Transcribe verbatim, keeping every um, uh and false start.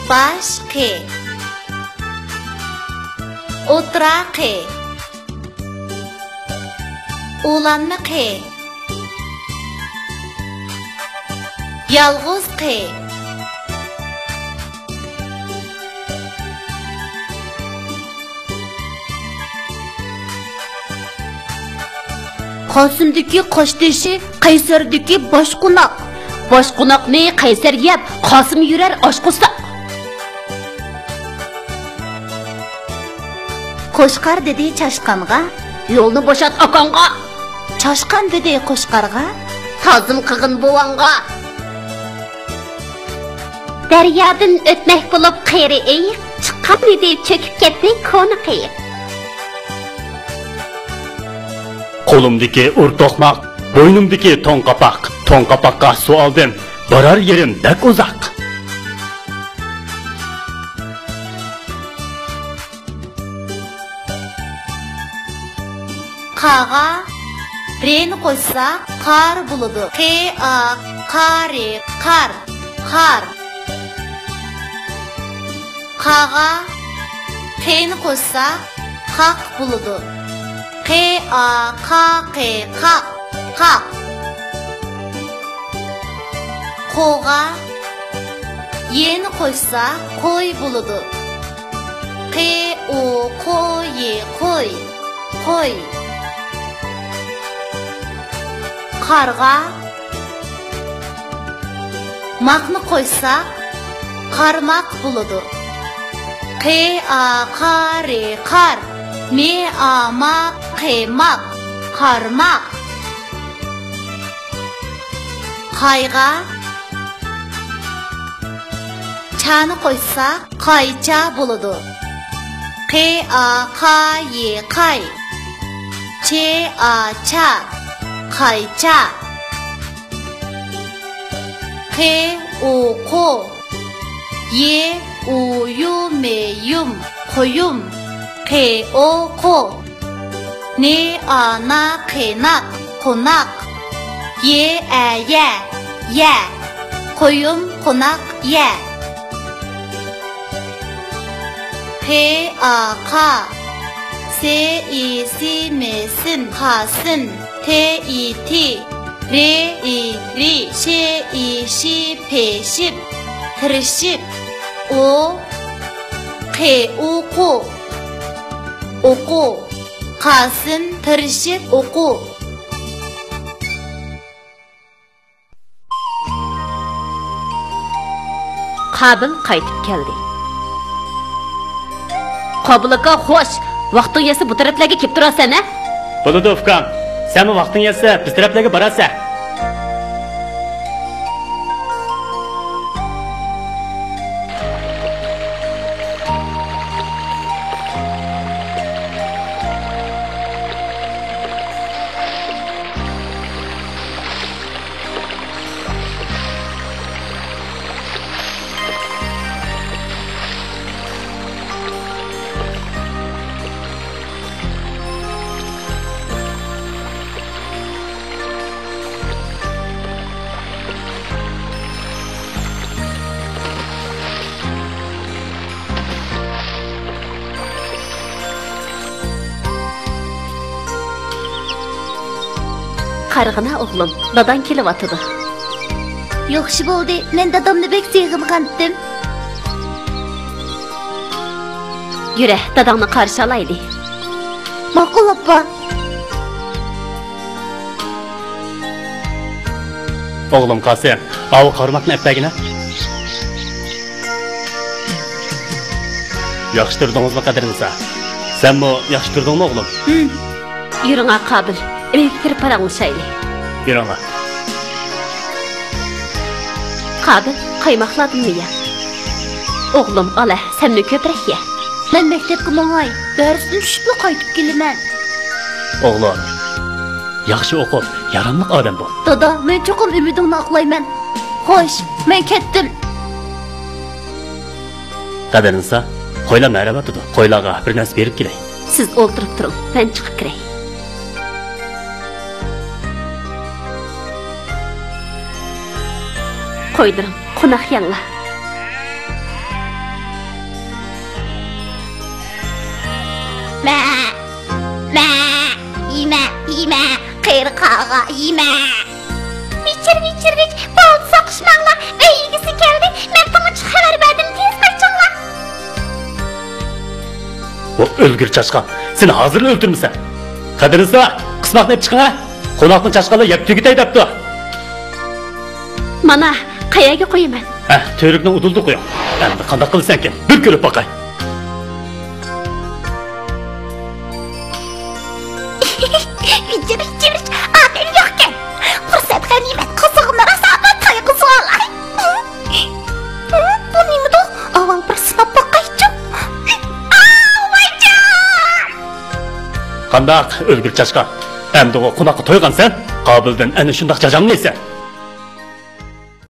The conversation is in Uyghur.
باش قېي. ئوتتۇرا قېي. ئۇلانما قېي. يالغۇز قېي. قاسىمدىكى قاشتېشى، قەيسەردىكى باشقوناق. باشقوناقنى قەيسەر يەپ، قاسىم يۈرەر ئاچ قورساق. قوچقار دېدى چاشقانغا، يولنى بوشات ئاكاڭغا. چاشقان دېدى قوچقارغا، تازىم قىلغىن بوۋاڭغا. دەريادىن ئۆتمەك بولۇپ قېرى ئېيىق، چىققان ئىدى چۆكۈپ كەتتى كونا قېيىق. قولۇمدىكى ئۇر توقماق، بوينۇمدىكى توڭ قاپاق، توڭ قاپاققا سۇ ئالدىم، بارار يېرىم بەك ئۇزاق. قاغا رېنى قوشسا، قار بولىدۇ. قې ئا، قارى، قار، قار. قاغا قېنى قوشسا، قاق بولىدۇ. قې ئا، قا قې، قاق، قاق. قوغا يېنى قوشسا، قوي بولىدۇ. قې ئو، قو يې، قوي، قوي. قارغا ماقنى قوشسا، قارماق بولىدۇ. قې ئا، قارى، قار. مې ئا، ما قې، ماق، قارماق. قايغا چانى قوشسا، قايچا بولىدۇ. قې ئا، قا يې، قاي. چې ئا، چا، قايچا. قې ئو، قو. يې ئۇ، يۇ مې، يۇم، قويۇم. قې ئو، قو. نې ئا، نا قې، ناق، قوناق. يې ئە، يە، يە. قويۇم، قوناق، يە. قې ئا، قا. سې ئى، سى مې، سىم، قاسىم. تې ئى، تى. رې ئى، رى. شې ئى، شى، پې، شىپ. تىرىشىپ. ئو، قې ئۇ، قۇ. ئوقۇ. قاسىم تىرىشىپ ئوقۇ. قابىل قايتىپ كەلدى. قابىل ئاكا، خوش! ۋاقتىڭ يەتسە بۇ تەرەپلەرگە كېلىپ تۇرارسەن، ھە؟ بولىدۇ، ئۇكام. سەنمۇ ۋاقتىڭ يەتسە بىز تەرەپلەرگە بارارسەن. قارىغىنا ئوغلۇم، داداڭ كېلىۋاتىدۇ. ياخشى بولدى، مەن دادامنى بەك سېغىنغانتىم. يۈرە، داداڭنى قارشى ئالايلى. ماقۇل، ئاپا. ئوغلۇم قاسىم، ئاۋۇ قارماقنى ئەپ بەرگىنە. ياخشى تۇردىڭىزمۇ قەدىرنىسا؟ سەنمۇ ياخشى تۇردۇڭمۇ، ئوغلۇم؟ ھىم. يۈرۈڭە، قابىل. ئۆيگە كىرىپ پاراڭلىشايلى. يۈرۈڭە. قابىل، قايماقلاردىنمۇ يە. ئوغلۇم، ئالە، سەنمۇ كۆپرەك يە. مەن مەكتەپكە ماڭاي. دەرستىن چۈشۈپلا قايتىپ كېلىمەن. ئوغلۇم، ياخشى ئوقۇپ، ياراملىق ئادەم بول. دادا، مەن چوقۇم ئۈمىدىڭنى ئاقلايمەن. خوش، مەن كەتتىم. قەدىرنىسا، قويلار مەرەۋاتىدۇ. قويلارغا بىر نەرسە بېرىپ كېلەي. سىز ئولتۇرۇپ تۇرۇڭ، مەن چىقىپ كىرەي. قويلىرىم، قوناق يەڭلار. يېمە، يېمە، يېمە، قېرى قاغا، يېمە. ۋىچىر، ۋىچىر، ۋىچ، بولدى، سوقۇشماڭلار، ئۆي ئىگىسى كەلدى، مەن تۇڭىچقا خەۋەر بەردىم، تېز قايتىڭلار. ۋو ئۆلگۈر چاشقان، سېنى ھازىرلا ئۆلتۈرمىسەم. قەدىرلىسا، قىسماقنى ئېلىپ چىقىڭ ھە. قوناقنى چاشقانلار يەپ تۈگىتەي دەپتۇ. مانا، قەيەرگە قويىمەن؟ ھە، تۈۋرۈكنىڭ ئۇدۇلىدا قويۇڭ. ئەمدى قانداق قىلىسەنكىن؟ بىر كۆرۈپ باقاي. ۋىجىرىك، ۋىجىرىك، ئادەم يوقكەن. پۇرسەت غەنىيمەت، قازىغىنى راسا تويغۇزۇۋالاي. بۇ نېمىدۇ؟ ئاۋۋال بىر سىناپ باقايچۇ. ئاۋ، ۋايجان! قانداق، ئۆلگۈر چاشقان؟ ئەمدىغۇ قوناققا تويغانسەن؟ قابىلدىن ئەنە شۇنداق جاجاڭنى يەيسەن.